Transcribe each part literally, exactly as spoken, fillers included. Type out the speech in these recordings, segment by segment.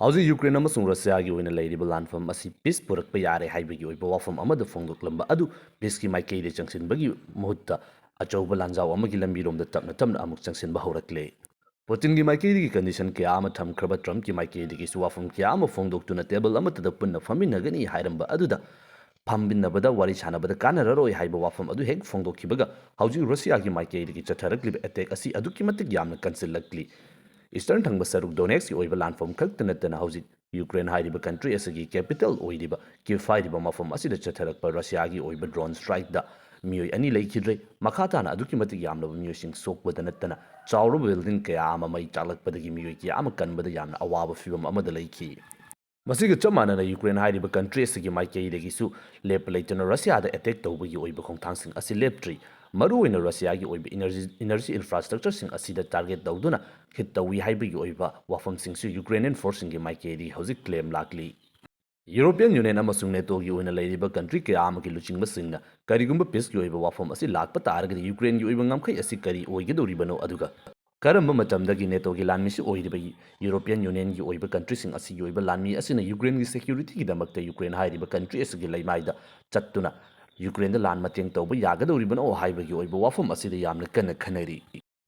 ꯍꯧꯖꯤꯛ ꯌꯨꯀ꯭ꯔꯦꯟ ꯑꯃꯁꯨꯡ ꯔꯁꯤꯌꯥꯒꯤ ꯑꯣꯏꯅ ꯂꯩꯔꯤꯕ ꯂꯥꯟꯐꯝ ꯑꯁꯤ ꯄꯤꯁ ꯄꯨꯔꯛꯄ ꯌꯥꯔꯦ ꯍꯥꯏꯕꯒꯤ ꯑꯣꯏꯕ ꯋꯥꯐꯝ ꯑꯃꯗ ꯐꯣꯡꯗꯣꯛꯂꯝꯕ ꯑꯗꯨ ꯄꯤꯁꯀꯤ ꯃꯥꯏꯀꯩꯗ ꯆꯪꯁꯤꯟꯕꯒꯤ ꯃꯍꯨꯠꯇ ꯑꯆꯧꯕ ꯂꯥꯟꯖꯥꯎ ꯑꯃꯒꯤ ꯂꯝꯕꯤꯔꯣꯝꯗ ꯇꯞꯅ ꯇꯞꯅ ꯑꯃꯨꯛ ꯆꯪꯁꯤꯟꯕ ꯍꯧꯔꯛꯂꯦ꯫ ꯄꯨꯇꯤꯟꯒꯤ ꯃꯥꯏꯀꯩꯗꯒꯤ ꯀꯟꯗꯤꯁꯟ ꯀꯌꯥ ꯑꯃ ꯊꯝꯈ꯭ꯔꯕ ꯇ꯭ꯔꯝꯞꯀꯤ ꯃꯥꯏꯀꯩꯗꯒꯤꯁꯨ ꯋꯥꯐꯝ ꯀꯌꯥ ꯑꯃ ꯐꯣꯡꯗꯣꯛꯇꯨꯅ ꯇꯦꯕꯜ ꯑꯃꯠꯇꯗ ꯄꯨꯟꯅ ꯐꯝꯃꯤꯟꯅꯒꯅꯤ ꯍꯥꯏꯔꯝꯕ ꯑꯗꯨꯗ ꯐꯝꯃꯤꯟꯅꯕꯗ ꯋꯥꯔꯤ ꯁꯥꯟꯅꯕꯗ ꯀꯥꯟꯅꯔꯔꯣꯏ ꯍꯥꯏꯕ ꯋꯥꯐꯝ ꯑꯗꯨ ꯍꯦꯛ ꯐꯣꯡꯗꯣꯛꯈꯤꯕꯒ ꯍꯧꯖꯤꯛ ꯔꯁꯤꯌꯥꯒꯤ ꯃꯥꯏꯀꯩꯗꯒꯤ ꯆꯠꯊꯔꯛꯂꯤꯕ ꯑꯦꯇꯦꯛ ꯑꯁꯤ ꯑꯗꯨꯛꯀꯤ ꯃꯇꯤꯛ ꯌꯥꯝꯅ ꯀꯟꯁꯤꯜꯂꯛꯂꯤ꯫ ꯏꯁꯇꯔꯟ ꯊꯪꯕ ꯁꯔꯨꯛ ꯗꯣꯅꯦꯠꯁꯀꯤ ꯑꯣꯏꯕ ꯂꯥꯟꯐꯝ ꯈꯛꯇ ꯅꯠꯇꯅ ꯍꯧꯖꯤꯛ ꯌꯨꯀ꯭ꯔꯦꯟ ꯍꯥꯏꯔꯤꯕ ꯀꯟꯇ꯭ꯔꯤ ꯑꯁꯤꯒꯤ ꯀꯦꯄꯤꯇꯦꯜ ꯑꯣꯏꯔꯤꯕ ꯀꯤꯐ ꯍꯥꯏꯔꯤꯕ ꯃꯐꯝ ꯑꯁꯤꯗ ꯆꯠꯊꯔꯛꯄ ꯔꯁꯤꯌꯥꯒꯤ ꯑꯣꯏꯕ ꯗ꯭ꯔꯣꯟ ꯁ꯭ꯇ꯭ꯔꯥꯏꯛꯇ ꯃꯤꯑꯣꯏ ꯑꯅꯤ ꯂꯩꯈꯤꯗ꯭ꯔꯦ꯫ ꯃꯈꯥ ꯇꯥꯅ ꯑꯗꯨꯛꯀꯤ ꯃꯇꯤꯛ ꯌꯥꯝꯂꯕ ꯃꯤꯑꯣꯏꯁꯤꯡ ꯁꯣꯛꯄꯗ ꯅꯠꯇꯅ ꯆꯥꯎꯔꯕ ꯕꯤꯜꯗꯤꯡ ꯀꯌꯥ ꯑꯃ ꯃꯩ ꯆꯥꯛꯂꯛꯄꯗꯒꯤ ꯃꯤꯑꯣꯏ ꯀꯌꯥ ꯑꯃ ꯀꯟꯕꯗ ꯌꯥꯝꯅ ꯑꯋꯥꯕ ꯐꯤꯕꯝ ꯑꯃꯗ ꯂꯩꯈꯤ꯫ ꯃꯁꯤꯒ ꯆꯞ ꯃꯥꯟꯅꯅ ꯌꯨꯀ꯭ꯔꯦꯟ ꯍꯥꯏꯔꯤꯕ ꯀꯟꯇ꯭ꯔꯤ ꯑꯁꯤꯒꯤ ꯃꯥꯏꯀꯩꯗꯒꯤꯁꯨ ꯂꯦꯞꯄ ꯂꯩꯇꯅ ꯔꯁꯤꯌꯥꯗ ꯑꯦꯇꯦꯛ ꯇꯧꯕꯒꯤ ꯑꯣꯏꯕ ꯈꯣꯡꯊꯥꯡꯁꯤꯡ ꯑꯁꯤ ꯂꯦꯞꯇ꯭ꯔꯤ꯫ ꯃꯔꯨꯑꯣꯏꯅ ꯔꯁꯤꯌꯥꯒꯤ ꯑꯣꯏꯕ ꯏꯅꯔꯖꯤ ꯏꯅꯔꯖꯤ ꯏꯟꯐ꯭ꯔꯥꯁ꯭ꯇ꯭ꯔꯛꯆꯔꯁꯤꯡ ꯑꯁꯤꯗ ꯇꯥꯔꯒꯦꯠ ꯇꯧꯗꯨꯅ ꯍꯤꯠ ꯇꯧꯏ ꯍꯥꯏꯕꯒꯤ ꯑꯣꯏꯕ ꯋꯥꯐꯝꯁꯤꯡꯁꯨ ꯌꯨꯀ꯭ꯔꯦꯅꯤꯌꯟ ꯐꯣꯔꯁꯁꯤꯡꯒꯤ ꯃꯥꯏꯀꯩꯗꯒꯤ ꯍꯧꯖꯤꯛ ꯀ꯭ꯂꯦꯝ ꯂꯥꯛꯂꯤ꯫ ꯌꯨꯔꯣꯄꯤꯌꯟ ꯌꯨꯅꯤꯌꯟ ꯑꯃꯁꯨꯡ ꯅꯦꯇꯣꯒꯤ ꯑꯣꯏꯅ ꯂꯩꯔꯤꯕ ꯀꯟꯇ꯭ꯔꯤ ꯀꯌꯥ ꯑꯃꯒꯤ ꯂꯨꯆꯤꯡꯕꯁꯤꯡꯅ ꯀꯔꯤꯒꯨꯝꯕ ꯄꯤꯁꯀꯤ ꯑꯣꯏꯕ ꯋꯥꯐꯝ ꯑꯁꯤ ꯂꯥꯛꯄ ꯇꯥꯔꯒꯗꯤ ꯌꯨꯀ꯭ꯔꯦꯟꯒꯤ ꯑꯣꯏꯕ ꯉꯝꯈꯩ ꯑꯁꯤ ꯀꯔꯤ ꯑꯣꯏꯒꯗꯧꯔꯤꯕꯅꯣ, ꯑꯗꯨꯒ ꯀꯔꯝꯕ ꯃꯇꯝꯗꯒꯤ ꯅꯦꯇꯣꯒꯤ ꯂꯥꯟꯃꯤꯁꯨ ꯑꯣꯏꯔꯤꯕ ꯌꯨꯔꯣꯄꯤꯌꯟ ꯌꯨꯅꯤꯌꯟꯒꯤ ꯑꯣꯏꯕ ꯀꯟꯇ꯭ꯔꯤꯁꯤꯡ ꯑꯁꯤꯒꯤ ꯑꯣꯏꯕ ꯂꯥꯟꯃꯤ ꯑꯁꯤꯅ ꯌꯨꯀ꯭ꯔꯦꯟꯒꯤ ꯁꯦꯀ꯭ꯌꯨꯔꯤꯇꯤꯒꯤꯗꯃꯛꯇ ꯌꯨꯀ꯭ꯔꯦꯟ ꯍꯥꯏꯔꯤꯕ ꯀꯟꯇ꯭ꯔꯤ ꯑꯁꯤꯒꯤ ꯂꯩꯃꯥꯏꯗ ꯆꯠꯇꯨꯅ ꯌꯨꯀ꯭ꯔꯦꯟꯗ ꯂꯥꯟ ꯃꯇꯦꯡ ꯇꯧꯕ ꯌꯥꯒꯗꯧꯔꯤꯕꯅꯣ ꯍꯥꯏꯕꯒꯤ ꯑꯣꯏꯕ ꯋꯥꯐꯝ ꯑꯁꯤꯗ ꯌꯥꯝꯅ ꯀꯟꯅ ꯈꯟꯅꯔꯤ꯫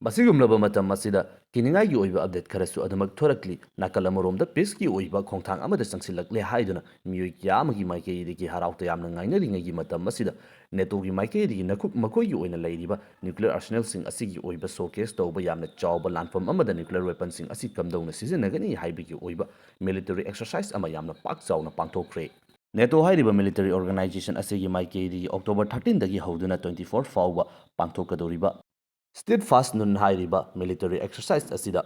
ꯃꯁꯤꯒꯨꯝꯂꯕ ꯃꯇꯝ ꯑꯁꯤꯗ ꯀꯤꯅꯤꯡꯉꯥꯏꯒꯤ ꯑꯣꯏꯕ ꯑꯞꯗꯦꯠ ꯈꯔꯁꯨ ꯑꯗꯨꯃꯛ ꯊꯣꯔꯛꯂꯤ꯫ ꯅꯥꯀꯜ ꯑꯃꯔꯣꯝꯗ ꯄꯤꯁꯀꯤ ꯑꯣꯏꯕ ꯈꯣꯡꯊꯥꯡ ꯑꯃꯗ ꯆꯪꯁꯤꯜꯂꯛꯂꯦ ꯍꯥꯏꯗꯨꯅ ꯃꯤꯑꯣꯏ ꯀꯌꯥ ꯑꯃꯒꯤ ꯃꯥꯏꯀꯩꯗꯒꯤ ꯍꯔꯥꯎ ꯇꯌꯥꯝꯅ ꯉꯥꯏꯅꯔꯤꯉꯩꯒꯤ ꯃꯇꯝ ꯑꯁꯤꯗ ꯅꯦꯇꯣꯒꯤ ꯃꯥꯏꯀꯩꯗꯒꯤ ꯅꯈꯨ-, ꯃꯈꯣꯏꯒꯤ ꯑꯣꯏꯅ ꯂꯩꯔꯤꯕ ꯅ꯭ꯌꯨꯀ꯭ꯂꯤꯌꯔ ꯑꯥꯔꯁꯦꯅꯦꯜꯁꯤꯡ ꯑꯁꯤꯒꯤ ꯑꯣꯏꯕ ꯁꯣꯀꯦꯁ ꯇꯧꯕ ꯌꯥꯝꯅ ꯆꯥꯎꯕ ꯂꯥꯟꯐꯝ ꯑꯃꯗ ꯅ꯭ꯌꯨꯀ꯭ꯂꯤꯌꯔ ꯋꯦꯄꯟꯁꯤꯡ ꯑꯁꯤ ꯀꯝꯗꯧꯅ ꯁꯤꯖꯤꯟꯅꯒꯅꯤ ꯍꯥꯏꯕꯒꯤ ꯑꯣꯏꯕ ꯃꯤꯂꯤꯇꯔꯤ ꯑꯦꯛꯁꯔꯁꯥꯏꯁ ꯑꯃ ꯌꯥꯝꯅ ꯄꯥꯛ ꯆꯥꯎꯅ ꯄꯥꯡꯊꯣꯛꯈ꯭ꯔꯦ꯫ ꯅꯦꯇꯣ ꯍꯥꯏꯔꯤꯕ ꯃꯤꯂꯤꯇꯔꯤ ꯑꯣꯔꯒꯅꯥꯏꯖꯦꯁꯟ ꯑꯁꯤꯒꯤ ꯃꯥꯏꯀꯩꯗꯒꯤ ꯑꯣꯛꯇꯣꯕꯔ thirteenꯗꯒꯤ ꯍꯧꯗꯨꯅ twenty four ꯐꯥꯎꯕ ꯄꯥꯡꯊꯣꯛꯀꯗꯧꯔꯤꯕ ꯁ꯭ꯇꯤꯠꯐꯥꯁ꯭ꯠ ꯅꯨꯟ ꯍꯥꯏꯔꯤꯕ ꯃꯤꯂꯤꯇꯔꯤ ꯑꯦꯛꯁꯔꯁꯥꯏꯁ ꯑꯁꯤꯗ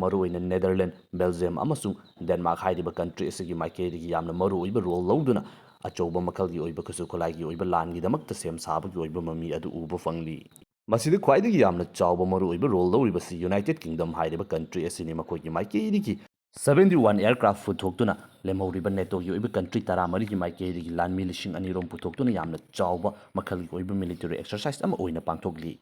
ꯃꯔꯨꯑꯣꯏꯅ ꯅꯦꯗꯔꯂꯦꯟ, ꯕꯦꯜꯖꯤꯌꯝ ꯑꯃꯁꯨꯡ ꯗꯦꯟꯃꯥꯔꯛ ꯍꯥꯏꯔꯤꯕ ꯀꯟꯇ꯭ꯔꯤ ꯑꯁꯤꯒꯤ ꯃꯥꯏꯀꯩꯗꯒꯤ ꯌꯥꯝꯅ ꯃꯔꯨꯑꯣꯏꯕ ꯔꯣꯜ ꯂꯧꯗꯨꯅ ꯑꯆꯧꯕ ꯃꯈꯜꯒꯤ ꯑꯣꯏꯕ ꯈꯨꯠꯁꯨ ꯈꯨꯠꯂꯥꯏꯒꯤ ꯑꯣꯏꯕ ꯂꯥꯟꯒꯤꯗꯃꯛꯇ ꯁꯦꯝ ꯁꯥꯕꯒꯤ ꯑꯣꯏꯕ ꯃꯃꯤ ꯑꯗꯨ ꯎꯕ ꯐꯪꯂꯤ꯫ ꯃꯁꯤꯗ ꯈ꯭ꯋꯥꯏꯗꯒꯤ ꯌꯥꯝꯅ ꯆꯥꯎꯕ ꯃꯔꯨꯑꯣꯏꯕ ꯔꯣꯜ ꯂꯧꯔꯤꯕꯁꯤ ꯌꯨꯅꯥꯏꯇꯦꯗ ꯀꯤꯡꯗꯝ ꯍꯥꯏꯔꯤꯕ ꯀꯟꯇ꯭ꯔꯤ ꯑꯁꯤꯅꯤ꯫ ꯃꯈꯣꯏꯒꯤ ꯃꯥꯏꯀꯩꯗꯒꯤ seventy one aircraft ꯄꯨꯊꯣꯛꯇꯨꯅ ꯂꯦꯝꯍꯧꯔꯤꯕ ꯅꯦꯇꯣꯒꯤ ꯑꯣꯏꯕ ꯀꯟꯇ꯭ꯔꯤ ꯇꯔꯥꯃꯔꯤꯒꯤ ꯃꯥꯏꯀꯩꯗꯒꯤ ꯂꯥꯟꯃꯤ ꯂꯤꯁꯤꯡ ꯑꯅꯤ ꯔꯣꯝ ꯄꯨꯊꯣꯛꯇꯨꯅ ꯌꯥꯝꯅ ꯆꯥꯎꯕ ꯃꯈꯜꯒꯤ ꯑꯣꯏꯕ ꯃꯤꯂꯤꯇꯔꯤ ꯑꯦꯛꯁꯔꯁꯥꯏꯁ ꯑꯃ ꯑꯣꯏꯅ ꯄꯥꯡꯊꯣꯛꯂꯤ꯫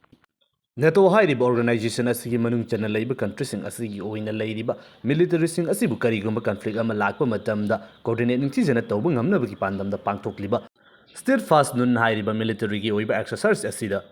ꯅꯦꯇꯣ ꯍꯥꯏꯔꯤꯕ ꯑꯣꯔꯒꯅꯥꯏꯖꯦꯁꯟ ꯑꯁꯤꯒꯤ ꯃꯅꯨꯡ ꯆꯟꯅ ꯂꯩꯕ ꯀꯟꯇ꯭ꯔꯤꯁꯤꯡ ꯑꯁꯤꯒꯤ ꯑꯣꯏꯅ ꯂꯩꯔꯤꯕ ꯃꯤꯂꯤꯇꯔꯤꯁꯤꯡ ꯑꯁꯤꯕꯨ ꯀꯔꯤꯒꯨꯝꯕ ꯀꯟꯐ꯭ꯂꯤꯛ ꯑꯃ ꯂꯥꯛꯄ ꯃꯇꯝꯗ ꯀꯣꯑꯣꯔꯗꯤꯅꯦꯠ ꯅꯤꯡꯊꯤꯖꯅ ꯇꯧꯕ ꯉꯝꯅꯕꯒꯤ ꯄꯥꯟꯗꯝꯗ ꯄꯥꯡꯊꯣꯛꯂꯤꯕ ꯁ꯭ꯇꯦꯠꯐꯥꯁ ꯅꯨꯟ ꯍꯥꯏꯔꯤꯕ ꯃꯤꯂꯤꯇꯔꯤꯒꯤ ꯑꯣꯏꯕ ꯑꯦꯛꯁꯔꯁꯥꯏꯁ ꯑꯁꯤꯗ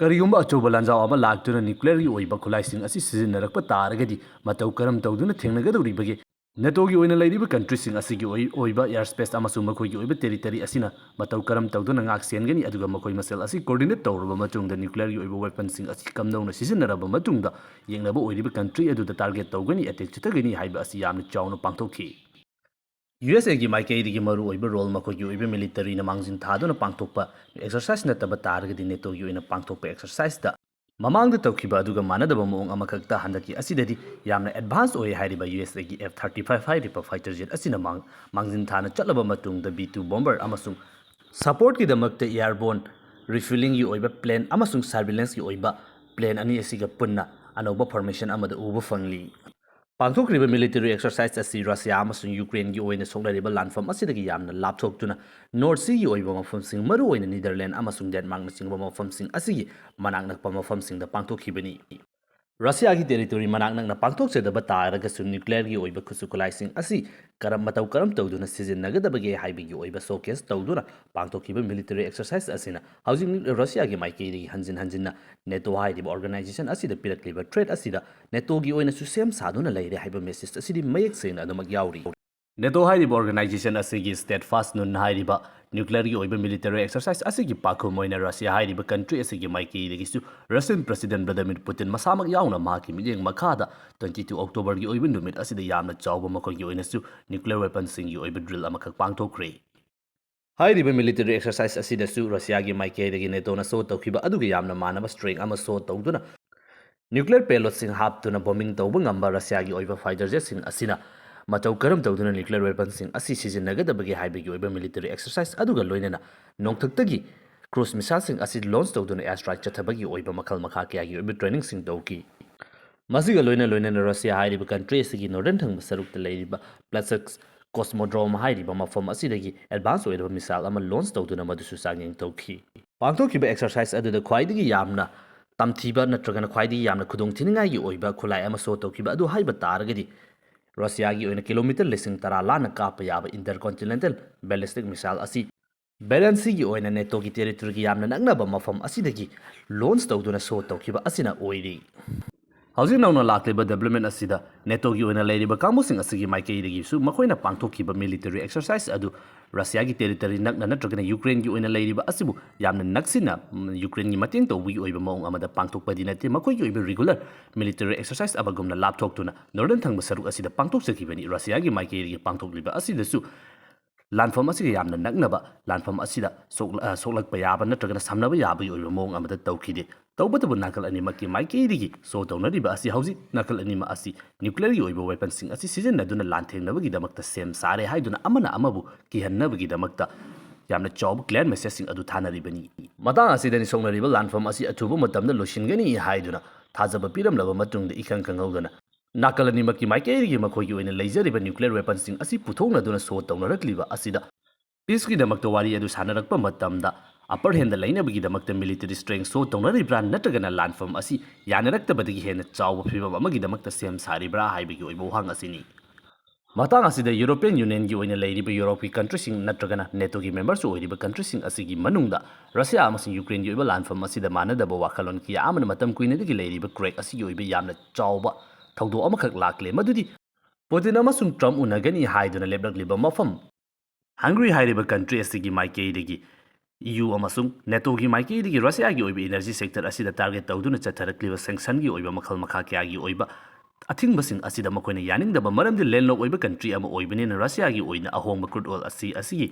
ꯀꯔꯤꯒꯨꯝꯕ ꯑꯆꯧꯕ ꯂꯥꯟꯖꯥꯎ ꯑꯃ ꯂꯥꯛꯇꯨꯅ ꯅ꯭ꯌꯨꯀ꯭ꯂꯤꯌꯔꯒꯤ ꯑꯣꯏꯕ ꯈꯨꯠꯂꯥꯏꯁꯤꯡ ꯑꯁꯤ ꯁꯤꯖꯤꯟꯅꯔꯛꯄ ꯇꯥꯔꯒꯗꯤ ꯃꯇꯧ ꯀꯔꯝ ꯇꯧꯗꯨꯅ ꯊꯦꯡꯅꯒꯗꯧꯔꯤꯕꯒꯦ? ꯅꯦꯇꯣꯒꯤ ꯑꯣꯏꯅ ꯂꯩꯔꯤꯕ ꯀꯟꯇ꯭ꯔꯤꯁꯤꯡ ꯑꯁꯤꯒꯤ ꯑꯣꯏ-, ꯑꯣꯏꯕ ꯑꯦꯌꯔ ꯁ꯭ꯄꯦꯁ ꯑꯃꯁꯨꯡ ꯃꯈꯣꯏꯒꯤ ꯑꯣꯏꯕ ꯇꯦꯔꯤꯇꯔꯤ ꯑꯁꯤꯅ ꯃꯇꯧ ꯀꯔꯝ ꯇꯧꯗꯨꯅ ꯉꯥꯛ ꯁꯦꯟꯒꯅꯤ, ꯑꯗꯨꯒ ꯃꯈꯣꯏ ꯃꯁꯦꯜ ꯑꯁꯤ ꯀꯣꯑꯣꯔꯗꯤꯅꯦꯠ ꯇꯧꯔꯕ ꯃꯇꯨꯡꯗ ꯅ꯭ꯌꯨꯀ꯭ꯂꯤꯌꯔꯒꯤ ꯑꯣꯏꯕ ꯋꯦꯄꯟꯁꯤꯡ ꯑꯁꯤ ꯀꯝꯗꯧꯅ ꯁꯤꯖꯤꯟꯅꯔꯕ ꯃꯇꯨꯡꯗ ꯌꯦꯛꯅꯕ ꯑꯣꯏꯔꯤꯕ ꯀꯟꯇ꯭ꯔꯤ ꯑꯗꯨꯗ ꯇꯥꯔꯒꯦꯠ ꯇꯧꯒꯅꯤ, ꯑꯦꯇꯦꯛ ꯆꯠꯊꯒꯅꯤ ꯍꯥꯏꯕ ꯑꯁꯤ ꯌꯥꯝꯅ ꯆꯥꯎꯅ ꯄꯥꯡꯊꯣꯛꯈꯤ꯫ ꯌꯨ ꯑꯦꯁ ꯑꯦꯒꯤ ꯃꯥꯏꯀꯩꯗꯒꯤ ꯃꯔꯨꯑꯣꯏꯕ ꯔꯣꯜ ꯃꯈꯣꯏꯒꯤ ꯑꯣꯏꯕ ꯃꯤꯂꯤꯇꯔꯤꯅ ꯃꯥꯡꯖꯤꯟ ꯊꯥꯗꯨꯅ ꯄꯥꯡꯊꯣꯛꯄ ꯑꯦꯛꯁꯔꯁꯥꯏꯁ ꯅꯠꯇꯕ ꯇꯥꯔꯒꯗꯤ ꯅꯦꯇꯣꯒꯤ ꯑꯣꯏꯅ ꯄꯥꯡꯊꯣꯛꯄ ꯑꯦꯛꯁꯔꯁꯥꯏꯁꯇ ꯃꯃꯥꯡꯗ ꯇꯧꯈꯤꯕ ꯑꯗꯨꯒ ꯃꯥꯟꯅꯗꯕ ꯃꯑꯣꯡ ꯑꯃꯈꯛꯇ ꯍꯟꯗꯛꯀꯤ ꯑꯁꯤꯗꯗꯤ ꯌꯥꯝꯅ ꯑꯦꯗꯚꯥꯟꯁ ꯑꯣꯏ ꯍꯥꯏꯔꯤꯕ ꯌꯨ ꯑꯦꯁ ꯑꯦꯒꯤ ꯑꯦꯐ ꯊꯥꯔꯇꯤ ꯐꯥꯏꯚ ꯍꯥꯏꯔꯤꯕ ꯐꯥꯏꯇꯔ ꯖꯦꯠ ꯑꯁꯤꯅ ꯃꯥꯡ-, ꯃꯥꯡꯖꯤꯟ ꯊꯥꯅ ꯆꯠꯂꯕ ꯃꯇꯨꯡꯗ ꯕꯤ ꯇꯨ ꯕꯣꯝꯕꯔ ꯑꯃꯁꯨꯡ ꯁꯄꯣꯔꯠꯀꯤꯗꯃꯛꯇ ꯑꯦꯌꯔꯕꯣꯔꯟ ꯔꯤꯐ꯭ꯌꯨꯂꯤꯡꯒꯤ ꯑꯣꯏꯕ ꯄ꯭ꯂꯦꯟ ꯑꯃꯁꯨꯡ ꯁꯔꯚꯤꯂꯦꯟꯁꯀꯤ ꯑꯣꯏꯕ ꯄ꯭ꯂꯦꯟ ꯑꯅꯤ ꯑꯁꯤꯒ ꯄꯨꯟꯅ ꯑꯅꯧꯕ ꯐꯣꯔꯃꯦꯁꯟ ꯑꯃꯗ ꯎꯕ ꯐꯪꯂꯤ꯫ ꯄꯥꯡꯊꯣꯛꯈ꯭ꯔꯤꯕ ꯃꯤꯂꯤꯇꯔꯤ ꯑꯦꯛꯁꯔꯁꯥꯏꯁ ꯑꯁꯤ ꯔꯁꯤꯌꯥ ꯑꯃꯁꯨꯡ ꯌꯨꯀ꯭ꯔꯦꯟꯒꯤ ꯑꯣꯏꯅ ꯁꯣꯛꯅꯔꯤꯕ ꯂꯥꯟꯐꯝ ꯑꯁꯤꯗꯒꯤ ꯌꯥꯝꯅ ꯂꯥꯞꯊꯣꯛꯇꯨꯅ ꯅꯣꯔꯠ ꯁꯤꯒꯤ ꯑꯣꯏꯕ ꯃꯐꯝꯁꯤꯡ, ꯃꯔꯨꯑꯣꯏꯅ ꯅꯤꯗꯔꯂꯦꯟ ꯑꯃꯁꯨꯡ ꯗꯦꯟꯃꯥꯔꯛꯅꯆꯤꯡꯕ ꯃꯐꯝꯁꯤꯡ ꯑꯁꯤꯒꯤ ꯃꯅꯥꯛ ꯅꯛꯄ ꯃꯐꯝꯁꯤꯡꯗ ꯄꯥꯡꯊꯣꯛꯈꯤꯕꯅꯤ꯫ ꯔꯁꯤꯌꯥꯒꯤ ꯇꯦꯔꯤꯇꯣꯔꯤ ꯃꯅꯥꯛ ꯅꯛꯅ ꯄꯥꯡꯊꯣꯛꯆꯗꯕ ꯇꯥꯔꯒꯁꯨ ꯅ꯭ꯌꯨꯀ꯭ꯂꯤꯌꯔꯒꯤ ꯑꯣꯏꯕ ꯈꯨꯠꯁꯨ ꯈꯨꯠꯂꯥꯏꯁꯤꯡ ꯑꯁꯤ ꯀꯔꯝ, ꯃꯇꯧ ꯀꯔꯝ ꯇꯧꯗꯨꯅ ꯁꯤꯖꯤꯟꯅꯒꯗꯕꯒꯦ ꯍꯥꯏꯕꯒꯤ ꯑꯣꯏꯕ ꯁꯣꯀꯦꯁ ꯇꯧꯗꯨꯅ ꯄꯥꯡꯊꯣꯛꯈꯤꯕ ꯃꯤꯂꯤꯇꯔꯤ ꯑꯦꯛꯁꯔꯁꯥꯏꯁ ꯑꯁꯤꯅ ꯍꯧꯖꯤꯛ ꯔꯁꯤꯌꯥꯒꯤ ꯃꯥꯏꯀꯩꯗꯒꯤ ꯍꯟꯖꯤꯟ ꯍꯟꯖꯤꯟꯅ ꯅꯦꯇꯣ ꯍꯥꯏꯔꯤꯕ ꯑꯣꯔꯒꯅꯥꯏꯖꯦꯁꯟ ꯑꯁꯤꯗ ꯄꯤꯔꯛꯂꯤꯕ ꯊ꯭ꯔꯦꯠ ꯑꯁꯤꯗ ꯅꯦꯇꯣꯒꯤ ꯑꯣꯏꯅꯁꯨ ꯁꯦꯝ ꯁꯥꯗꯨꯅ ꯂꯩꯔꯦ ꯍꯥꯏꯕ ꯃꯦꯁꯦꯖ ꯑꯁꯤꯗꯤ ꯃꯌꯦꯛ ꯁꯦꯡꯅ ꯑꯗꯨꯃꯛ ꯌꯥꯎꯔꯤ꯫ ꯅꯦꯇꯣ ꯍꯥꯏꯔꯤꯕ ꯑꯣꯔꯒꯅꯥꯏꯖꯦꯁꯟ ꯑꯁꯤꯒꯤ ꯁ꯭ꯇꯦꯠꯐꯥꯁ ꯅꯨꯟ ꯍꯥꯏꯔꯤꯕ ꯅ꯭ꯌꯨꯀ꯭ꯂꯤꯌꯔꯒꯤ ꯑꯣꯏꯕ ꯃꯤꯂꯤꯇꯔꯤ ꯑꯦꯛꯁꯔꯁꯥꯏꯁ ꯑꯁꯤꯒꯤ ꯄꯥꯈꯨꯝ ꯑꯣꯏꯅ ꯔꯁꯤꯌꯥ ꯍꯥꯏꯔꯤꯕ ꯀꯟꯇ꯭ꯔꯤ ꯑꯁꯤꯒꯤ ꯃꯥꯏꯀꯩꯗꯒꯤꯁꯨ ꯔꯁꯤꯌꯟ ꯄ꯭ꯔꯁꯤꯗꯦꯟ ꯚ꯭ꯂꯥꯗꯤꯃꯤꯔ ꯄꯨꯇꯤꯟ ꯃꯁꯥꯃꯛ ꯌꯥꯎꯅ ꯃꯍꯥꯛꯀꯤ ꯃꯤꯠꯌꯦꯡ ꯃꯈꯥꯗ ꯇ꯭ꯋꯦꯟꯇꯤ ꯇꯨ ꯑꯣꯛꯇꯣꯕꯔꯒꯤ ꯑꯣꯏꯕ ꯅꯨꯃꯤꯠ ꯑꯁꯤꯗ ꯌꯥꯝꯅ ꯆꯥꯎꯕ ꯃꯈꯣꯏꯒꯤ ꯑꯣꯏꯅꯁꯨ ꯅ꯭ꯌꯨꯀ꯭ꯂꯤꯌꯔ ꯋꯦꯄꯟꯁꯤꯡꯒꯤ ꯑꯣꯏꯕ ꯗ꯭ꯔꯤꯜ ꯑꯃꯈꯛ ꯄꯥꯡꯊꯣꯛꯈ꯭ꯔꯦ꯫ ꯍꯥꯏꯔꯤꯕ ꯃꯤꯂꯤꯇꯔꯤ ꯑꯦꯛꯁꯔꯁꯥꯏꯁ ꯑꯁꯤꯗꯁꯨ ꯔꯁꯤꯌꯥꯒꯤ ꯃꯥꯏꯀꯩꯗꯒꯤ ꯅꯦꯇꯣꯅ ꯁꯣ ꯇꯧꯈꯤꯕ ꯑꯗꯨꯒ ꯌꯥꯝꯅ ꯃꯥꯟꯅꯕ ꯁ꯭ꯇ꯭ꯔꯦꯡ ꯑꯃ ꯁꯣ ꯇꯧꯗꯨꯅ ꯅ꯭ꯌꯨꯀ꯭ꯂꯤꯌꯔ ꯄꯦꯂꯣꯗꯁꯤꯡ ꯍꯥꯞꯇꯨꯅ ꯕꯣꯝꯕꯤꯡ ꯇꯧꯕ ꯉꯝꯕ ꯔꯁꯤꯌꯥꯒꯤ ꯑꯣꯏꯕ ꯐꯥꯏꯇꯔ ꯖꯦꯠꯁꯤꯡ ꯑꯁꯤꯅ ꯃꯇꯧ ꯀꯔꯝ ꯇꯧꯗꯨꯅ ꯅ꯭ꯌꯨꯀ꯭ꯂꯤꯌꯔ ꯋꯦꯄꯟꯁꯤꯡ ꯑꯁꯤ ꯁꯤꯖꯤꯟꯅꯒꯗꯕꯒꯦ ꯍꯥꯏꯕꯒꯤ ꯑꯣꯏꯕ ꯃꯤꯂꯤꯇꯔꯤ ꯑꯦꯛꯁꯔꯁꯥꯏꯁ ꯑꯗꯨꯒ ꯂꯣꯏꯅꯅ ꯅꯣꯡꯊꯛꯇꯒꯤ ꯀ꯭ꯔꯨꯖ ꯃꯤꯁꯥꯏꯜꯁꯤꯡ ꯑꯁꯤ ꯂꯣꯟꯆ ꯇꯧꯗꯨꯅ ꯑꯦꯌꯔ ꯁ꯭ꯇ꯭ꯔꯥꯏꯛ ꯆꯠꯊꯕꯒꯤ ꯑꯣꯏꯕ ꯃꯈꯜ ꯃꯈꯥ ꯀꯌꯥꯒꯤ ꯑꯣꯏꯕ ꯇ꯭ꯔꯦꯅꯤꯡꯁꯤꯡ ꯇꯧꯈꯤ꯫ ꯃꯁꯤꯒ ꯂꯣꯏꯅ ꯂꯣꯏꯅꯅ ꯔꯁꯤꯌꯥ ꯍꯥꯏꯔꯤꯕ ꯀꯟꯇ꯭ꯔꯤ ꯑꯁꯤꯒꯤ ꯅꯣꯔꯗꯔꯟ ꯊꯪꯕ ꯁꯔꯨꯛꯇ ꯂꯩꯔꯤꯕ ꯄ꯭ꯂꯥꯁꯛꯁ ꯀꯣꯁꯃꯣꯗ꯭ꯔꯣꯝ ꯍꯥꯏꯔꯤꯕ ꯃꯐꯝ ꯑꯁꯤꯗꯒꯤ ꯑꯦꯗꯚꯥꯟꯁ ꯑꯣꯏꯔꯕ ꯃꯤꯁꯥꯏꯜ ꯑꯃ ꯂꯣꯟꯆ ꯇꯧꯗꯨꯅ ꯃꯗꯨꯁꯨ ꯆꯥꯡꯌꯦꯡ ꯇꯧꯈꯤ꯫ ꯄꯥꯡꯊꯣꯛꯈꯤꯕ ꯑꯦꯛꯁꯔꯁꯥꯏꯁ ꯑꯗꯨꯗ ꯈ꯭ꯋꯥꯏꯗꯒꯤ ꯌꯥꯝꯅ ꯇꯝꯊꯤꯕ ꯅꯠꯇ꯭ꯔꯒꯅ ꯈ꯭ꯋꯥꯏꯗꯒꯤ ꯌꯥꯝꯅ ꯈꯨꯗꯣꯡ ꯊꯤꯅꯤꯡꯉꯥꯏꯒꯤ ꯑꯣꯏꯕ ꯈꯨꯠꯂꯥꯏ ꯑꯃ ꯁꯣ ꯇꯧꯈꯤꯕ ꯑꯗꯨ ꯍꯥꯏꯕ ꯇꯥꯔꯒꯗꯤ, ꯔꯁꯤꯌꯥꯒꯤ ꯑꯣꯏꯅ ꯀꯤꯂꯣꯃꯤꯇꯔ ꯂꯤꯁꯤꯡ ꯇꯔꯥ ꯂꯥꯟꯅ ꯀꯥꯞꯄ ꯌꯥꯕ intercontinental ballistic missile ꯑꯁꯤ ꯕꯦꯂꯦꯟꯁꯤꯒꯤ ꯑꯣꯏꯅ ꯅꯦꯇꯣꯒꯤ ꯇꯦꯔꯤꯇꯣꯔꯤꯒꯤ ꯌꯥꯝꯅ ꯅꯛꯅꯕ ꯃꯐꯝ ꯑꯁꯤꯗꯒꯤ ꯂꯣꯟꯆ ꯇꯧꯗꯨꯅ ꯁꯣ ꯇꯧꯈꯤꯕ ꯑꯁꯤꯅ ꯑꯣꯏꯔꯤ꯫ ꯍꯧꯖꯤꯛ ꯅꯧꯅ ꯂꯥꯛꯂꯤꯕ development ꯑꯁꯤꯗ ꯅꯦꯇꯣꯒꯤ ꯑꯣꯏꯅ ꯂꯩꯔꯤꯕ ꯀꯥꯡꯕꯨꯁꯤꯡ ꯑꯁꯤꯒꯤ ꯃꯥꯏꯀꯩꯗꯒꯤꯁꯨ ꯃꯈꯣꯏꯅ ꯄꯥꯡꯊꯣꯛꯈꯤꯕ military exercise ꯑꯗꯨ ꯔꯁꯤꯌꯥꯒꯤ ꯇꯦꯔꯤꯇꯣꯔꯤ ꯅꯛꯅ ꯅꯠꯇ꯭ꯔꯒꯅ ꯌꯨꯀ꯭ꯔꯦꯟꯒꯤ ꯑꯣꯏꯅ ꯂꯩꯔꯤꯕ ꯑꯁꯤꯕꯨ ꯌꯥꯝꯅ ꯅꯛꯁꯤꯟꯅ, ꯎꯝ, ꯌꯨꯀ꯭ꯔꯦꯟꯒꯤ ꯃꯇꯦꯡ ꯇꯧꯕꯒꯤ ꯑꯣꯏꯕ ꯃꯑꯣꯡ ꯑꯃꯗ ꯄꯥꯡꯊꯣꯛꯄꯗꯤ ꯅꯠꯇꯦ꯫ ꯃꯈꯣꯏꯒꯤ ꯑꯣꯏꯕ regular military exercise ꯑꯃꯒꯨꯝꯅ ꯂꯥꯞꯊꯣꯛꯇꯨꯅ northern ꯊꯪꯕ ꯁꯔꯨꯛ ꯑꯁꯤꯗ ꯄꯥꯡꯊꯣꯛꯆꯈꯤꯕꯅꯤ꯫ ꯔꯁꯤꯌꯥꯒꯤ ꯃꯥꯏꯀꯩꯗꯒꯤ ꯄꯥꯡꯊꯣꯛꯂꯤꯕ ꯑꯁꯤꯗꯁꯨ ꯂꯥꯟꯐꯝ ꯑꯁꯤꯒ ꯌꯥꯝꯅ ꯅꯛꯅꯕ, ꯂꯥꯟꯐꯝ ꯑꯁꯤꯗ ꯁꯣꯛ-, ꯑ, ꯁꯣꯛꯂꯛꯄ ꯌꯥꯕ ꯅꯠꯇ꯭ꯔꯒꯅ ꯁꯝꯅꯕ ꯌꯥꯕꯒꯤ ꯑꯣꯏꯕ ꯃꯑꯣꯡ ꯑꯃꯗ ꯇꯧꯈꯤꯗꯦ꯫ ꯇꯧꯕꯇꯕꯨ ꯅꯥꯀꯜ ꯑꯅꯤꯃꯛꯀꯤ ꯃꯥꯏꯀꯩꯗꯒꯤ ꯁꯣ ꯇꯧꯅꯔꯤꯕ ꯑꯁꯤ ꯍꯧꯖꯤꯛ ꯅꯥꯀꯜ ꯑꯅꯤꯃꯛ ꯑꯁꯤ nuclearꯒꯤ ꯑꯣꯏꯕ weaponꯁꯤꯡ ꯑꯁꯤ ꯁꯤꯖꯤꯟꯅꯗꯨꯅ ꯂꯥꯟꯊꯦꯡꯅꯕꯒꯤꯗꯃꯛꯇ ꯁꯦꯝ ꯁꯥꯔꯦ ꯍꯥꯏꯗꯨꯅ ꯑꯃꯅ ꯑꯃꯕꯨ ꯀꯤꯍꯟꯅꯕꯒꯤꯗꯃꯛꯇ ꯌꯥꯝꯅ ꯆꯥꯎꯕ clear messageꯁꯤꯡ ꯑꯗꯨ ꯊꯥꯅꯔꯤꯕꯅꯤ꯫ ꯃꯇꯥꯡ ꯑꯁꯤꯗꯅꯤ ꯁꯣꯛꯅꯔꯤꯕ ꯂꯥꯟꯐꯝ ꯑꯁꯤ ꯑꯊꯨꯕ ꯃꯇꯝꯗ ꯂꯣꯏꯁꯤꯟꯒꯅꯤ ꯍꯥꯏꯗꯨꯅ ꯊꯥꯖꯕ ꯄꯤꯔꯝꯂꯕ ꯃꯇꯨꯡꯗ, ꯏꯈꯪ ꯈꯪꯍꯧꯗꯅ ꯅꯥꯀꯜ ꯑꯅꯤꯃꯛꯀꯤ ꯃꯥꯏꯀꯩꯗꯒꯤ ꯃꯈꯣꯏꯒꯤ ꯑꯣꯏꯅ ꯂꯩꯖꯔꯤꯕ nuclear weaponꯁꯤꯡ ꯑꯁꯤ ꯄꯨꯊꯣꯛꯅꯗꯨꯅ ꯁꯣ ꯇꯧꯅꯔꯛꯂꯤꯕ ꯑꯁꯤꯗ peaceꯀꯤꯗꯃꯛꯇ ꯋꯥꯔꯤ ꯑꯗꯨ ꯁꯥꯟꯅꯔꯛꯄ ꯃꯇꯝꯗ upper handꯗ ꯂꯩꯅꯕꯒꯤꯗꯃꯛꯇ military strength show ꯇꯧꯅꯔꯤꯕ꯭ꯔꯥ ꯅꯠꯇ꯭ꯔꯒꯅ ꯂꯥꯟꯐꯝ ꯑꯁꯤ ꯌꯥꯅꯔꯛꯇꯕꯗꯒꯤ ꯍꯦꯟꯅ ꯆꯥꯎꯕ ꯐꯤꯕꯝ ꯑꯃꯒꯤꯗꯃꯛꯇ ꯁꯦꯝ ꯁꯥꯔꯤꯕ꯭ꯔꯥ ꯍꯥꯏꯕꯒꯤ ꯑꯣꯏꯕ ꯋꯥꯍꯪ ꯑꯁꯤꯅꯤ꯫ ꯃꯇꯥꯡ ꯑꯁꯤꯗ European Unionꯒꯤ ꯑꯣꯏꯅ ꯂꯩꯔꯤꯕ ꯌꯨꯔꯣꯞꯀꯤ countryꯁꯤꯡ ꯅꯠꯇ꯭ꯔꯒꯅ ꯅꯦꯇꯣꯒꯤ memberꯁꯨ ꯑꯣꯏꯔꯤꯕ countryꯁꯤꯡ ꯑꯁꯤꯒꯤ ꯃꯅꯨꯡꯗ ꯔꯁꯤꯌꯥ ꯑꯃꯁꯨꯡ ꯌꯨꯀ꯭ꯔꯦꯟꯒꯤ ꯑꯣꯏꯕ ꯂꯥꯟꯐꯝ ꯑꯁꯤꯗ ꯃꯥꯟꯅꯗꯕ ꯋꯥꯈꯜꯂꯣꯟ ꯀꯌꯥ ꯑꯃꯅ ꯃꯇꯝ ꯀꯨꯏꯅꯗꯒꯤ ꯂꯩꯔꯤꯕ crack ꯑꯁꯤꯒꯤ ꯑꯣꯏꯕ ꯌꯥꯝꯅ ꯆꯥꯎꯕ ꯊꯧꯗꯣꯛ ꯑꯃꯈꯛ ꯂꯥꯛꯂꯦ, ꯃꯗꯨꯗꯤ ꯄꯨꯇꯤꯟ ꯑꯃꯁꯨꯡ ꯇ꯭ꯔꯝꯞ ꯎꯅꯒꯅꯤ ꯍꯥꯏꯗꯨꯅ ꯂꯦꯞꯂꯛꯂꯤꯕ ꯃꯐꯝ ꯍꯪꯒꯔꯤ ꯍꯥꯏꯔꯤꯕ country ꯑꯁꯤꯒꯤ ꯃꯥꯏꯀꯩꯗꯒꯤ EU ꯑꯃꯁꯨꯡ ꯅꯦꯇꯣꯒꯤ ꯃꯥꯏꯀꯩꯗꯒꯤ ꯔꯁꯤꯌꯥꯒꯤ ꯑꯣꯏꯕ energy sector ꯑꯁꯤꯗ target ꯇꯧꯗꯨꯅ ꯆꯠꯊꯔꯛꯂꯤꯕ sanctionꯒꯤ ꯑꯣꯏꯕ ꯃꯈꯜ ꯃꯈꯥ ꯀꯌꯥꯒꯤ ꯑꯣꯏꯕ ꯑꯊꯤꯡꯕꯁꯤꯡ ꯑꯁꯤꯗ ꯃꯈꯣꯏꯅ ꯌꯥꯅꯤꯡꯗꯕ ꯃꯔꯝꯗꯤ landlock ꯑꯣꯏꯕ country ꯑꯃ ꯑꯣꯏꯕꯅꯤꯅ ꯔꯁꯤꯌꯥꯒꯤ ꯑꯣꯏꯅ ꯑꯍꯣꯡꯕ crude oil ꯑꯁꯤ, ꯑꯁꯤꯒꯤ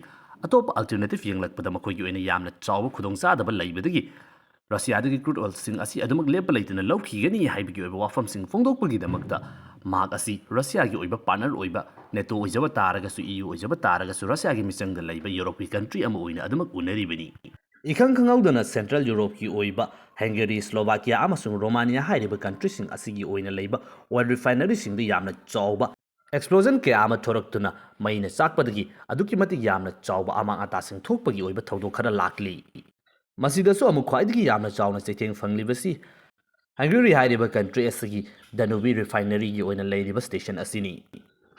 ꯑꯇꯣꯞꯄ alternative ꯌꯦꯡꯂꯛꯄꯗ ꯃꯈꯣꯏꯒꯤ ꯑꯣꯏꯅ ꯌꯥꯝꯅ ꯆꯥꯎꯕ ꯈꯨꯗꯣꯡꯆꯥꯗꯕ ꯂꯩꯕꯗꯒꯤ ꯔꯁꯤꯌꯥꯗꯒꯤ crude oilꯁꯤꯡ ꯑꯁꯤ ꯑꯗꯨꯃꯛ ꯂꯦꯞꯄ ꯂꯩꯇꯅ ꯂꯧꯈꯤꯒꯅꯤ ꯍꯥꯏꯕꯒꯤ ꯑꯣꯏꯕ ꯋꯥꯐꯝꯁꯤꯡ ꯐꯣꯡꯗꯣꯛꯄꯒꯤꯗꯃꯛꯇ ꯃꯍꯥꯛ ꯑꯁꯤ ꯔꯁꯤꯌꯥꯒꯤ ꯑꯣꯏꯕ partner ꯑꯣꯏꯕ ꯅꯦꯇꯣ ꯑꯣꯏꯖꯕ ꯇꯥꯔꯒꯁꯨ, EU ꯑꯣꯏꯖꯕ ꯇꯥꯔꯒꯁꯨ, ꯔꯁꯤꯌꯥꯒꯤ ꯃꯤꯆꯪꯗ ꯂꯩꯕ ꯌꯨꯔꯣꯞꯀꯤ country ꯑꯃ ꯑꯣꯏꯅ ꯑꯗꯨꯃꯛ ꯎꯅꯔꯤꯕꯅꯤ꯫ ꯏꯈꯪ ꯈꯪꯍꯧꯗꯅ Central Europeꯀꯤ ꯑꯣꯏꯕ ꯍꯪꯒꯦꯔꯤ, ꯁ꯭ꯂꯣꯚꯥꯀꯤꯌꯥ ꯑꯃꯁꯨꯡ ꯔꯣꯃꯥꯅꯤꯌꯥ ꯍꯥꯏꯔꯤꯕ countryꯁꯤꯡ ꯑꯁꯤꯒꯤ ꯑꯣꯏꯅ ꯂꯩꯕ oil refineryꯁꯤꯡꯗ ꯌꯥꯝꯅ ꯆꯥꯎꯕ explosion ꯀꯌꯥ ꯑꯃ ꯊꯣꯔꯛꯇꯨꯅ ꯃꯩꯅ ꯆꯥꯛꯄꯗꯒꯤ ꯑꯗꯨꯛꯀꯤ ꯃꯇꯤꯛ ꯌꯥꯝꯅ ꯆꯥꯎꯕ ꯑꯃꯥꯡ ꯑꯇꯥꯁꯤꯡ ꯊꯣꯛꯄꯒꯤ ꯑꯣꯏꯕ ꯊꯧꯗꯣꯛ ꯈꯔ ꯂꯥꯛꯂꯤ꯫ ꯃꯁꯤꯗꯁꯨ ꯑꯃꯨꯛ ꯈ꯭ꯋꯥꯏꯗꯒꯤ ꯌꯥꯝꯅ ꯆꯥꯎꯅ ꯆꯩꯊꯦꯡ ꯐꯪꯂꯤꯕꯁꯤ ꯍꯪꯒꯦꯔꯤ ꯍꯥꯏꯔꯤꯕ ꯀꯟꯇ꯭ꯔꯤ ꯑꯁꯤꯒꯤ ꯗꯅꯨꯕꯤ ꯔꯤꯐꯥꯏꯅꯔꯤꯒꯤ ꯑꯣꯏꯅ ꯂꯩꯔꯤꯕ ꯁ꯭ꯇꯦꯁꯟ ꯑꯁꯤꯅꯤ꯫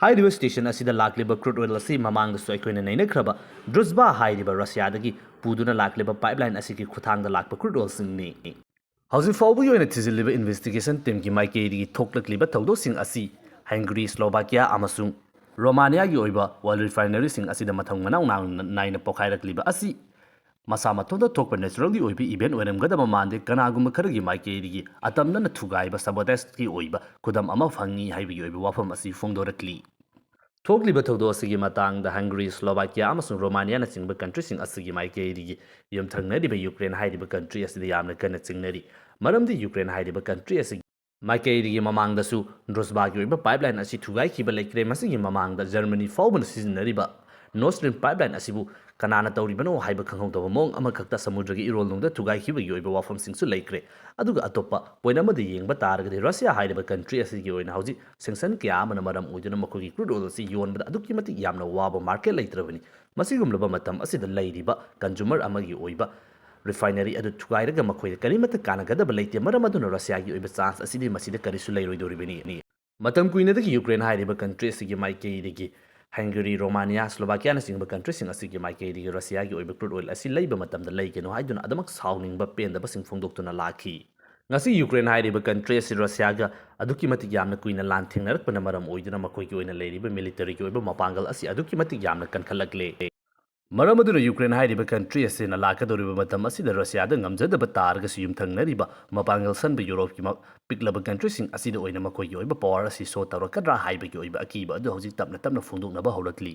ꯍꯥꯏꯔꯤꯕ ꯁ꯭ꯇꯦꯁꯟ ꯑꯁꯤꯗ ꯂꯥꯛꯂꯤꯕ ꯀ꯭ꯔꯨꯗ ꯑꯣꯏꯜ ꯑꯁꯤ ꯃꯃꯥꯡꯗꯁꯨ ꯑꯩꯈꯣꯏꯅ ꯅꯩꯅꯈ꯭ꯔꯕ ꯗ꯭ꯔꯨꯖꯕꯥ ꯍꯥꯏꯔꯤꯕ ꯔꯁꯤꯌꯥꯗꯒꯤ ꯄꯨꯗꯨꯅ ꯂꯥꯛꯂꯤꯕ ꯄꯥꯏꯞꯂꯥꯏꯟ ꯑꯁꯤꯒꯤ ꯈꯨꯊꯥꯡꯗ ꯂꯥꯛꯄ ꯀ꯭ꯔꯨꯗ ꯑꯣꯏꯜꯁꯤꯡꯅꯤ꯫ ꯍꯧꯖꯤꯛ ꯐꯥꯎꯕꯒꯤ ꯑꯣꯏꯅ ꯊꯤꯖꯤꯜꯂꯤꯕ ꯏꯟꯚꯦꯁꯇꯤꯒꯦꯁꯟ ꯇꯤꯝꯒꯤ ꯃꯥꯏꯀꯩꯗꯒꯤ ꯊꯣꯛꯂꯛꯂꯤꯕ ꯊꯧꯗꯣꯛꯁꯤꯡ ꯑꯁꯤ ꯍꯪꯒꯔꯤ, ꯁ꯭ꯂꯣꯚꯥꯀꯤꯌꯥ ꯑꯃꯁꯨꯡ ꯔꯣꯃꯥꯅꯤꯌꯥꯒꯤ ꯑꯣꯏꯕ ꯑꯣꯏꯜ ꯔꯤꯐꯥꯏꯅꯔꯤꯁꯤꯡ ꯑꯁꯤꯗ ꯃꯊꯪ ꯃꯅꯥꯎ ꯅꯥꯏꯅ ꯄꯣꯈꯥꯏꯔꯛꯂꯤꯕ ꯑꯁꯤ ꯃꯁꯥ ꯃꯊꯟꯇ ꯊꯣꯛꯄ ꯅꯦꯆꯔꯦꯜꯒꯤ ꯑꯣꯏꯕ ꯏꯚꯦꯟ ꯑꯣꯏꯔꯝꯒꯗꯕ ꯃꯥꯟꯗꯦ, ꯀꯅꯥꯒꯨꯝꯕ ꯈꯔꯒꯤ ꯃꯥꯏꯀꯩꯗꯒꯤ ꯑꯇꯝꯅꯅ ꯊꯨꯒꯥꯏꯕ ꯁꯕꯣꯇꯦꯖꯀꯤ ꯑꯣꯏꯕ ꯈꯨꯗꯝ ꯑꯃ ꯐꯪꯏ ꯍꯥꯏꯕꯒꯤ ꯑꯣꯏꯕ ꯋꯥꯐꯝ ꯑꯁꯤ ꯐꯣꯡꯗꯣꯔꯛꯂꯤ꯫ ꯊꯣꯛꯂꯤꯕ ꯊꯧꯗꯣꯛ ꯑꯁꯤꯒꯤ ꯃꯇꯥꯡꯗ ꯍꯪꯒꯔꯤ, ꯁ꯭ꯂꯣꯚꯥꯀꯤꯌꯥ ꯑꯃꯁꯨꯡ ꯔꯣꯃꯥꯅꯤꯌꯥꯅꯆꯤꯡꯕ ꯀꯟꯇ꯭ꯔꯤꯁꯤꯡ ꯑꯁꯤꯒꯤ ꯃꯥꯏꯀꯩꯗꯒꯤ ꯌꯨꯝꯊꯪꯅꯔꯤꯕ ꯌꯨꯀ꯭ꯔꯦꯟ ꯍꯥꯏꯔꯤꯕ ꯀꯟꯇ꯭ꯔꯤ ꯑꯁꯤꯗ ꯌꯥꯝꯅ ꯀꯟꯅ ꯆꯤꯡꯅꯔꯤ꯫ ꯃꯔꯝꯗꯤ ꯌꯨꯀ꯭ꯔꯦꯟ ꯍꯥꯏꯔꯤꯕ ꯀꯟꯇ꯭ꯔꯤ ꯑꯁꯤꯒꯤ ꯃꯥꯏꯀꯩꯗꯒꯤ ꯃꯃꯥꯡꯗꯁꯨ ꯗ꯭ꯔꯨꯖꯕꯥꯒꯤ ꯑꯣꯏꯕ ꯄꯥꯏꯞꯂꯥꯏꯟ ꯑꯁꯤ ꯊꯨꯒꯥꯏꯈꯤꯕ ꯂꯩꯈ꯭ꯔꯦ꯫ ꯃꯁꯤꯒꯤ ꯃꯃꯥꯡꯗ ꯖꯔꯃꯅꯤ ꯐꯥꯎꯕꯅ ꯁꯤꯖꯤꯟꯅꯔꯤꯕ ꯅꯣꯔꯠ ꯁ꯭ꯇ꯭ꯔꯤꯝ ꯄꯥꯏꯞꯂꯥꯏꯟ ꯑꯁꯤꯕꯨ ꯀꯅꯥꯅ ꯇꯧꯔꯤꯕꯅꯣ ꯍꯥꯏꯕ ꯈꯪꯍꯧꯗꯕ ꯃꯑꯣꯡ ꯑꯃꯈꯛꯇ ꯁꯃꯨꯗ꯭ꯔꯒꯤ ꯏꯔꯣꯜꯅꯨꯡꯗ ꯊꯨꯒꯥꯏꯈꯤꯕꯒꯤ ꯑꯣꯏꯕ ꯋꯥꯐꯝꯁꯤꯡꯁꯨ ꯂꯩꯈ꯭ꯔꯦ꯫ ꯑꯗꯨꯒ ꯑꯇꯣꯞꯄ ꯄꯣꯏꯟ ꯑꯃꯗ ꯌꯦꯡꯕ ꯇꯥꯔꯒꯗꯤ, ꯔꯁꯤꯌꯥ ꯍꯥꯏꯔꯤꯕ ꯀꯟꯇ꯭ꯔꯤ ꯑꯁꯤꯒꯤ ꯑꯣꯏꯅ ꯍꯧꯖꯤꯛ ꯁꯦꯡꯁꯟ ꯀꯌꯥ ꯑꯃꯅ ꯃꯔꯝ ꯑꯣꯏꯗꯨꯅ ꯃꯈꯣꯏꯒꯤ ꯀ꯭ꯔꯨꯗ ꯑꯣꯏꯜ ꯑꯁꯤ ꯌꯣꯟꯕꯗ ꯑꯗꯨꯛꯀꯤ ꯃꯇꯤꯛ ꯌꯥꯝꯅ ꯋꯥꯕ ꯃꯥꯔꯀꯦꯠ ꯂꯩꯇ꯭ꯔꯕꯅꯤ꯫ ꯃꯁꯤꯒꯨꯝꯂꯕ ꯃꯇꯝ ꯑꯁꯤꯗ ꯂꯩꯔꯤꯕ ꯀꯟꯖꯨꯃꯔ ꯑꯃꯒꯤ ꯑꯣꯏꯕ ꯔꯤꯐꯥꯏꯅꯔꯤ ꯑꯗꯨ ꯊꯨꯒꯥꯏꯔꯒ ꯃꯈꯣꯏꯗ ꯀꯔꯤꯃꯠꯇ ꯀꯥꯟꯅꯒꯗꯕ ꯂꯩꯇꯦ꯫ ꯃꯔꯝ ꯑꯗꯨꯅ ꯔꯁꯤꯌꯥꯒꯤ ꯑꯣꯏꯕ ꯆꯥꯟꯁ ꯑꯁꯤꯗꯤ ꯃꯁꯤꯗ ꯀꯔꯤꯁꯨ ꯂꯩꯔꯣꯏꯗꯧꯔꯤꯕꯅꯤ꯫ ꯃꯇꯝ ꯀꯨꯏꯅꯗꯒꯤ ꯌꯨꯀ꯭ꯔꯦꯟ ꯍꯥꯏꯔꯤꯕ ꯀꯟꯇ꯭ꯔꯤ ꯑꯁꯤꯒꯤ ꯃꯥꯏꯀꯩꯗꯒꯤ ꯍꯪꯒꯔꯤ, ꯔꯣꯃꯥꯅꯤꯌꯥ, ꯁ꯭ꯂꯣꯚꯥꯀꯤꯌꯥꯅꯆꯤꯡꯕ ꯀꯟꯇ꯭ꯔꯤꯁꯤꯡ ꯑꯁꯤꯒꯤ ꯃꯥꯏꯀꯩꯗꯒꯤ ꯔꯁꯤꯌꯥꯒꯤ ꯑꯣꯏꯕ ꯀ꯭ꯔꯨꯗ ꯑꯣꯏꯜ ꯑꯁꯤ ꯂꯩꯕ ꯃꯇꯝꯗ ꯂꯩꯒꯅꯨ ꯍꯥꯏꯗꯨꯅ ꯑꯗꯨꯃꯛ ꯁꯥꯎꯅꯤꯡꯕ ꯄꯦꯟꯗꯕꯁꯤꯡ ꯐꯣꯡꯗꯣꯛꯇꯨꯅ ꯂꯥꯛꯈꯤ꯫ ꯉꯁꯤ ꯌꯨꯀ꯭ꯔꯦꯟ ꯍꯥꯏꯔꯤꯕ ꯀꯟꯇ꯭ꯔꯤ ꯑꯁꯤ ꯔꯁꯤꯌꯥꯒ ꯑꯗꯨꯛꯀꯤ ꯃꯇꯤꯛ ꯌꯥꯝꯅ ꯀꯨꯏꯅ ꯂꯥꯟ ꯊꯦꯡꯅꯔꯛꯄꯅ ꯃꯔꯝ ꯑꯣꯏꯗꯨꯅ ꯃꯈꯣꯏꯒꯤ ꯑꯣꯏꯅ ꯂꯩꯔꯤꯕ ꯃꯤꯂꯤꯇꯔꯤꯒꯤ ꯑꯣꯏꯕ ꯃꯄꯥꯡꯒꯜ ꯑꯁꯤ ꯑꯗꯨꯛꯀꯤ ꯃꯇꯤꯛ ꯌꯥꯝꯅ ꯀꯟꯈꯠꯂꯛꯂꯦ꯫ ꯃꯔꯝ ꯑꯗꯨꯅ ꯌꯨꯀ꯭ꯔꯦꯟ ꯍꯥꯏꯔꯤꯕ ꯀꯟꯇ꯭ꯔꯤ ꯑꯁꯤꯅ ꯂꯥꯛꯀꯗꯧꯔꯤꯕ ꯃꯇꯝ ꯑꯁꯤꯗ ꯔꯁꯤꯌꯥꯗ ꯉꯝꯖꯗꯕ ꯇꯥꯔꯒꯁꯨ ꯌꯨꯝꯊꯪꯅꯔꯤꯕ ꯃꯄꯥꯡꯒꯜ ꯁꯟꯕ ꯌꯨꯔꯣꯞꯀꯤ ꯃ-, ꯄꯤꯛꯂꯕ ꯀꯟꯇ꯭ꯔꯤꯁꯤꯡ ꯑꯁꯤꯗ ꯑꯣꯏꯅ ꯃꯈꯣꯏꯒꯤ ꯑꯣꯏꯕ ꯄꯋꯥꯔ ꯑꯁꯤ ꯁꯣ ꯇꯧꯔꯛꯀꯗ꯭ꯔꯥ ꯍꯥꯏꯕꯒꯤ ꯑꯣꯏꯕ ꯑꯀꯤꯕ ꯑꯗꯨ ꯍꯧꯖꯤꯛ ꯇꯞꯅ ꯇꯞꯅ ꯐꯣꯡꯗꯣꯛꯅꯕ ꯍꯧꯔꯛꯂꯤ꯫